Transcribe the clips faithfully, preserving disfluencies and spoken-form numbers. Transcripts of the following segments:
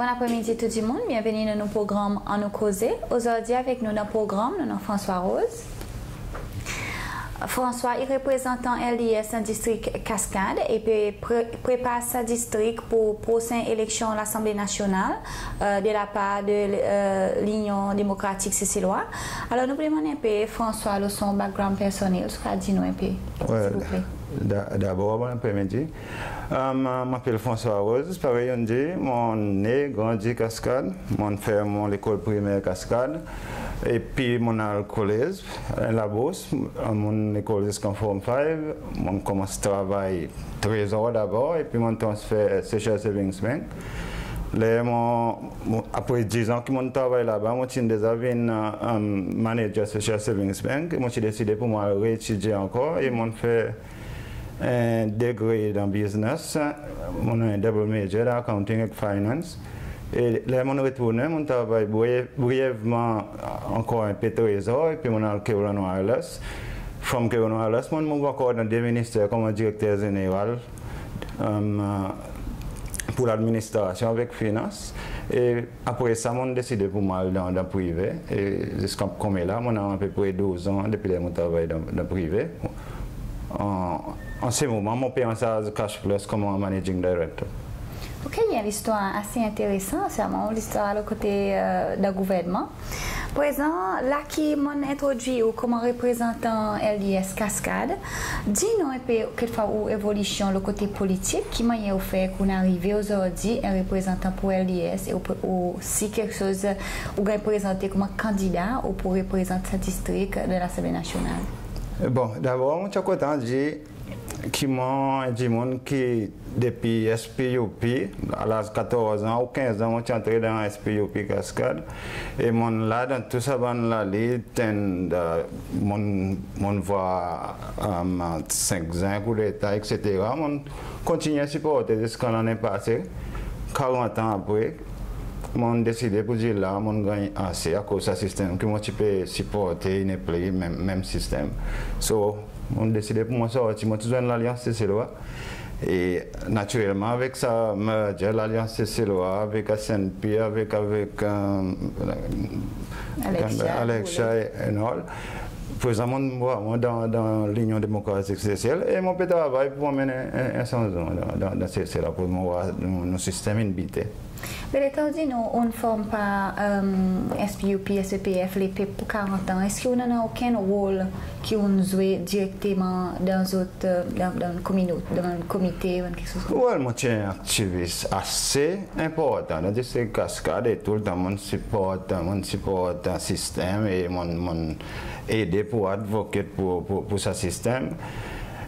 Bonn apremidi tou dimoun, byenveni dan nou progranm Annou Koze. Ozordi avek nou dan progranm, nou annan François Rose. François i reprezantan LDS dan distrik Cascade e pe pre-, prepar sa distrik pour prosen eleksyon Lasanble Nasyonal, e, de lapar de, e, Linyon Demokratik Seselwa. Alor nou pe demann en pe François lo son background personnel, si ou kapab dir nou en pe, silvouple. Da-, dabor, bonn apremidi. E, mon apel François Rose, parey ou'n dir, mon ne, grandi Cascade, mon fer mon lekol primer Cascade, epi mon al kolez, Labous, mon lekol ziska form five, mon konmans travay Trezor dabor, epi mon transfer Seychelles Savings Bank. Ler mon, mon, apre diz an ki mon travay laba, mon ti'n deza vin, e, e, manager Seychelles Savings Bank, e mon ti deside pour mon al re-etidye ankor, e mon fer en degre dan biznes, mon annan en double major dan accounting ek finance. E ler mon retournen, mon travay bri-, briyevman ankor en pe Trezor, epi mon al Cable and Wireless. From Cable and Wireless, mon move ankor dan de minister konman direkter zeneral, e, pour ladministrasyon avek finans. E apre sa, mon deside pour mon al dan, dan prive. E ziska konmela, mon annan apepre douz an depi ler mon travay dan, dan prive. An, an se moman, mon pe ansarz Cash Plus konman managing director. Ok, i en listwar ase enteresan, serman, listwar lo kote, e, dan gouvernman. Prezan, la ki mon'n entrodwir ou konman reprezantan LDS Cascade, dir nou en pe kekfwa ou evolisyon lo kote politik, ki mannyer ou fer ki ou'n arive ozordi en reprezantan pour LDS e ou pe, ou si keksoz ou ganny prezante konman kandida ou pour reprezant sa distrik dan Lasanble Nasyonal. Bon, dabor, mon ti a kontan dir ki mon en dimoun ki depi SPUP, a laz katorz an ou kenz an, mon ti antre dan SPUP Cascade. E mon la dan tou sa bann lalit, and, e, mon, mon vwar, e, senk zen koudeta, etsetera. Mon kontinyen siporte ziska lannen pase, karant an apre. Mon deside pour dir la, mon ganny ase akoz sa sistenm ki mon ti pe siporte, i nepli menm, menm sistenm. So, mon deside pour mon sorti, mon ti zwenn Lalyans Seselwa. E natirelman, avek sa merger Lalyans Seselwa avek SNP, avek, avek, e, Alex Chai, Alex Chai and all. Prezan, mon, mon dan, dan Linyon Demokratik Sesel, e mon pe travay pour anmenn en, en, en sanzman dan, dan, dan Sesel, akoz mon war nou, nou sistenm in bite. Me letan ou dir nou ou'n form par, e, SPUP, SPPF, Lepep pour karant an, eski ou'n annan okenn rol ki ou'n zwe direkteman dan zot, e, dan, dan komino-, dan komite, dan keksoz konmsa? Well, mon ti en aktivis ase enportan dan distrik Cascade, e toultan mon siport, mon siport sistenm, e mon, mon ede pour advocate pour, pour, pour sa sistenm.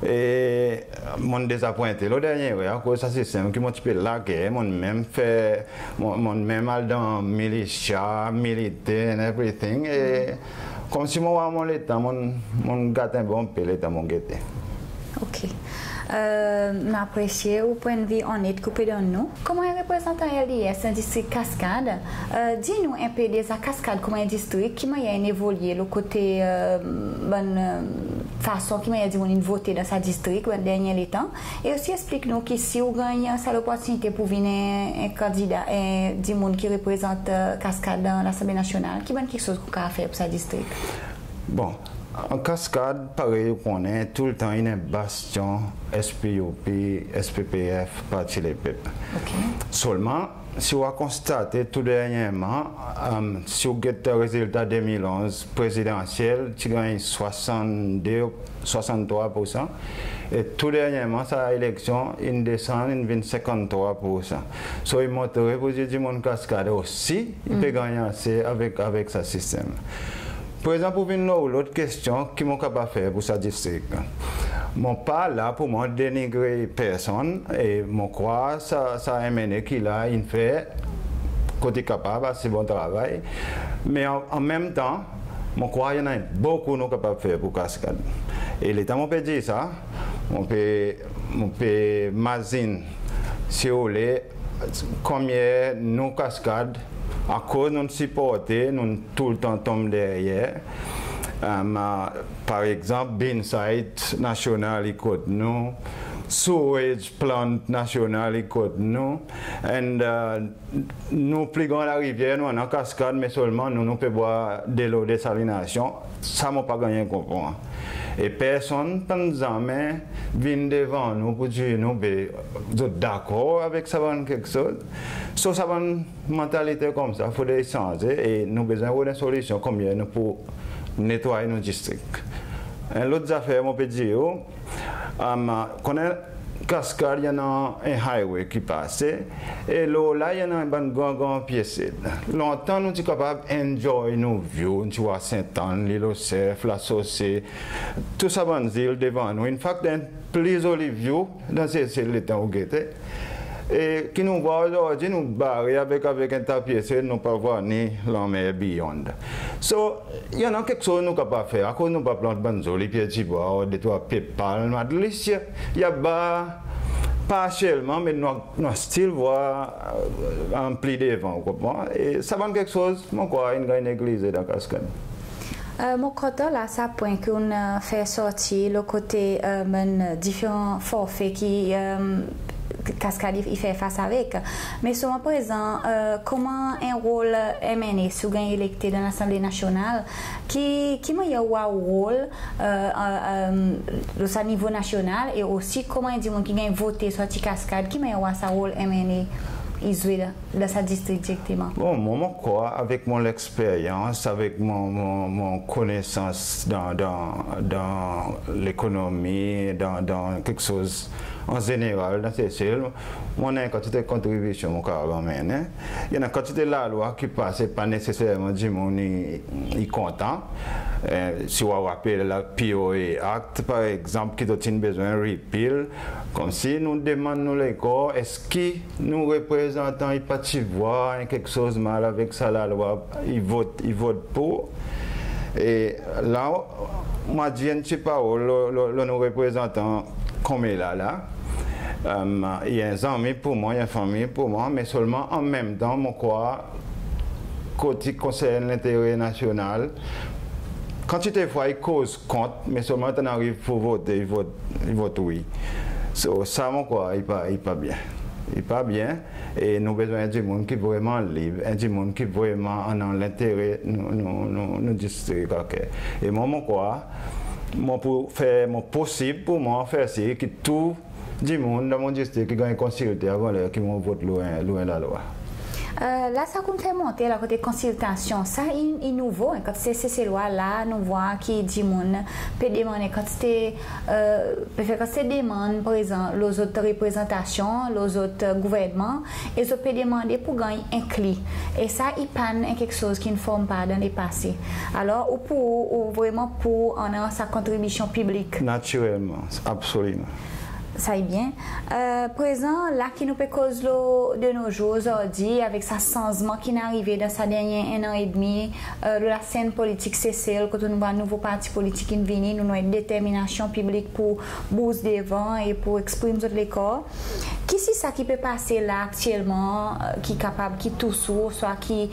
E mon dezapwente lo dernyen ler, akoz sa sistenm ki mon ti pe lager, mon menm fer, mon, mon menm al dan milisya, milite and everything. E konmsi mon war mon letan, mon, mon gat en bon pe letan mon gete. Ok. E, nou apresye ou pwennvi onnet ki ou pe donn nou. Konman en reprezantan LDS dan distrik Cascade, e, dir nou en pe deza Cascade konman en distrik, ki mannyer in evolye lo kote, e, bann, e, fason ki mannyer dimoun in vote dan sa distrik, bann dernyen letan. E osi eksplik nou ki si ou ganny sa loportinite pour vin en, en kandida, en dimoun ki reprezant, e, Cascade dan Lasanble Nasyonal, ki bann keksoz ki ou kapab fer pour sa distrik? Bon, an Cascade, parey ou konnen, toultan in en bastyon SPUP, SPPF, Parti Lepep. Ok. Selman, si ou a konstate tou dernyerman, e, si ou get rezilta de mil onz prezidansyel, ti ganny swasannde, swasanntrwa poursan. E tou dernyerman, sa eleksyon, in desann, in vin senkanntrwa poursan. So, i montre pour dir dimoun Cascade osi, i pe ganny ase avek, avek sa sistenm. Prezan, pour vin lo lot kestyon, ki mon kapab fer pour sa distrik? Mon pa la pour mon denigre personn, e mon krwar sa, sa MNA ki la in fer kot i kapab, ase bon travay. Me an, an menm tan, mon krwar i annan bokou nou kapab fer pour Cascade. E letan mon pe dir sa, mon pe, mon pe mazin, si ou le, konbyen nou Cascade, akoz nou'n siporte, nou'n toultan tonm deryer. E, par egzanp, Binsite Nasyonal i kont nou, sewage plant nasyonal i kot nou. And, uh, nou pli gran larivyer, nou annan kaskad, me selman nou, nou pe bwar delo desalinasyon. Sa mon pa ganny konpran. E personn pa'n zanmen vin devan nou pour dir nou, be, zot dakor avek sa bann keksoz. So, sa bann mantalite koumsa fodre sanze e nou bezwen rod en solisyon konbyen nou pou netway nou distrik. En lot zafer mon pe dir ou, um, konnen Kaskad, i annan en highway ki pase, e lo la i annan bann gran, gran pye sed. Lontan nou ti kapab enjoy nou view, nou ti war Sainte Anne, L'Île aux Cerfs, La Saussée, tou sa bann zil devan nou. In fact, en pli zoli view dan Sesel letan ou gete. E ki nou war ozordi, nou bare avek, avek en ta pye sed, nou pa war ni lanmer beyond. So, i annan keksoz nou kapab fer, akoz nou pa plant bann zoli pye dibwa, de trwa pye palm, at least i ava parsyelman, me nou, nou still war, uh, an pli devan, ou konpran? E sa bann keksoz, mon krwar, in ganny neglize dan Kaskad. Euh, mon kontan la sa pwen ki ou'n, euh, fer sorti lo kote, euh, bann diferan forfe ki, euh, Kaskad i, i fer fas avek. Me selman prezan, euh, konman en rol M N A, si ou ganny elekte dan Lasanble Nasyonal, ki, ki mannyer ou war ou rol, euh, euh, euh, lo sa nivo nasyonal, e osi konman en dimoun ki ganny vote sorti Kaskad, ki mannyer ou war sa rol M N A i zwe dan, dan sa distrik direkteman? Bon, mwan, mon krwar, avek mon leksperyans, avek mon, mon, mon konesans dan, dan, dan lekonomi, dan, dan keksoz an zeneral dan Sesel, mon annan en kantite kontribisyon mon kapab anmennen. I annan kantite lalwa ki pase, pa neseserman dimoun i, i kontan. Eh, si ou rapel la P O A Act, par egzanp, ki zot in bezwen repeal, konmsi nou demann nou lekor, eski nou reprezantan i pa ti war en keksoz mal avek sa lalwa, i vot, i vot pour? E la, mon a dir en pti parol lo, lo, lo nou reprezantan konmela la. Um, i en zanmi pour mwan, i en fanmir pour mwan, me selman an menm tan, mon krwar, kot i konsern lentere nasyonal, kantite fwa i koz kont, me selman letan i ariv pour vote, i vot, i vot wi. So, sa mon krwar, i pa, i pa byen. I pa byen, e nou bezwen en dimoun ki vreman lib, en dimoun ki vreman annan lentere nou, nou, nou, nou distrik a ker. E mwan, mon krwar, mon pou fer mon posib pour mwan fer sir ki tou dimoun dan mon distrik i ganny konsilte avan ler ki mon vot lo en, lo en lalwa. Euh, la sa ki ou'n fer monte la kote konsiltasyon, sa i, i nouvo, en kantite Seselwa la, nou war ki dimoun pe demann en kantite, euh, pe fer kantite demann prezan lo zot reprezantasyon, lo zot, euh, gouvernman, e zot pe demande pour ganny enkli. E sa i pa'n en keksoz ki'n form par dan lepase. Alor, ou pou, ou vreman pou annan sa kontribisyon piblik? Natirelman, absoliman. Sa i byen. Euh, prezan, la ki nou pe koz lo de no zour ozordi, avek sa sanzman ki'n arive dan sa dernyen en an edmi, euh, lo lasenn politik Sesel, kot nou war nouvo parti politik in vini, nou, nou war determinasyon piblik pour bouz devan e pour eksprim zot lekor. Ki si sa ki pe pase la aktyelman, euh, ki kapab, ki tous ou, swa ki,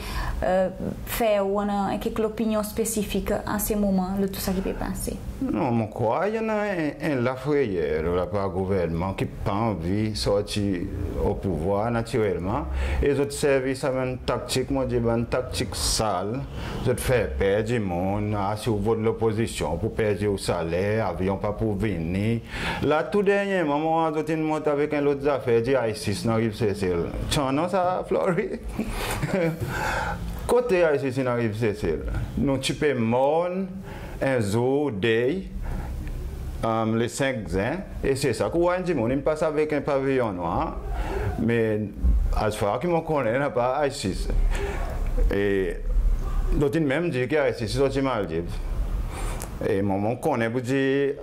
euh, fer ou annan kek lopinyon spesifik an se moman, lo tou sa ki pe pase? Non, mon krwar i annan en, en lafreyer lo lapar gouvernman ki pa anvi sorti o pouvwar natirelman, e zot servi sa bann taktik, mon dir bann taktik sal, zot fer per dimoun, a, si ou vot lopozisyon, ou pou perdi ou saler, avyon pa pou vini. La, tou dernyerman, mon war zot in mont avek en lot zafer, dir ISIS in ariv Sesel. Ti annan sa, Flory? Kote ISIS in ariv Sesel? Nou ti pe morn, en zour dey, um, le senk zen, e se sa ki ou war en dimoun in pas avek en paviyon nwar, me as far ki mon konnen, napa ISIS. E zot in menm dir ki ISIS i sorti Maldiv. E mwan, mon konnen pour dir,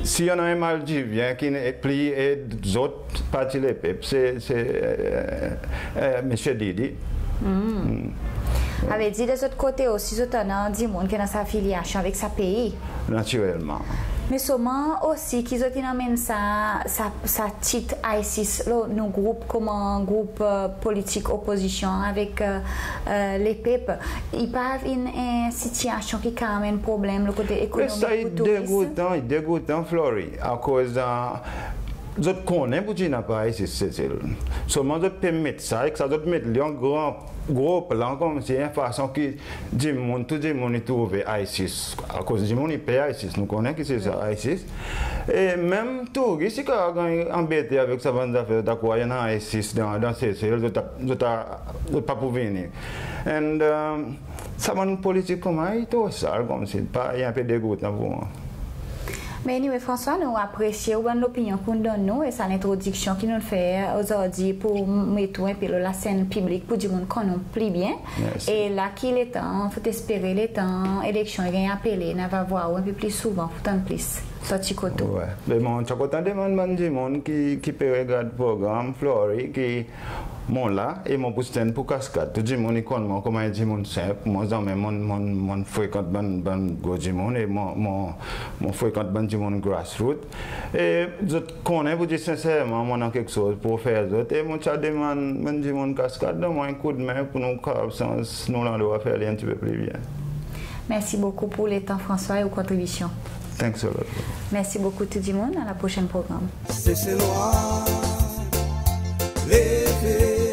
si i annan en Maldivyen ki pli ed zot Parti Lepep, se, se, euh, euh, Msye Didi. Savedir, de zot kote osi, zot annan dimoun ki annan sa afilyasyon avek sa pei. Natirelman. Me selman osi ki zot in anmenn sa, sa, sa tit ISIS lo nou group konman group politik opozisyon avek lepep, i pa vin en sitiyasyon ki kapab anmenn problenm lo kote ekonomik pou touris? Sa i degoutan, i degoutan, Flory, akoz zot konnen poudir napa ISIS Sesel. Selman zot pe met sa, ek sa zot met li an gran, gro plan konmsi en fason ki dimoun, tou dimoun i trouve ISIS. Akoz dimoun i per ISIS, nou konnen ki se sa, ISIS. E menm touris i kapab ganny anbete avek sa bann zafer, zot a krwar i annan ISIS dan, dan Sesel, zot a, zot a, zot pa pou vini. And sa bann politik konman i tro sal, konmsi pa, i en pe degoutan pou mwan. Me anyway, François, nou apresye ou bann lopinyon ki ou'n donn nou, e sa lentrodiksyon ki nou'n fer ozordi pou met ou en pe lo lasenn piblik pou dimoun konn ou pli byen. Mersi. E la ki letan, fout espere letan eleksyon i ganny apele, nou ava vwar ou en pe pli souvan pou tann plis sorti kote ou. Wi. Me mon ti a kontan demann bann dimoun ki, ki pe regard progranm, Flory, ki mon la, e mon pou stand pou Cascade. Tou dimoun i konn mwan konman en dimoun senp. Mwan zanmen mon, mon, mon frekant bann, bann gro dimoun, e mon, mon, mon frekant bann dimoun grassroot. E zot konnen poudir senserman mon annan keksoz pou ofer zot. E mon ti a demann bann dimoun Cascade donn mwan en koudmen pou nou kapab sanz nou landrwa, fer li en pti pe pli byen. Mersi bokou pou letan, François, e ou kontribisyon. Thanks a lot. Mersi bokou tou dimoun, a la prosenn progranm. Seselwa, leve.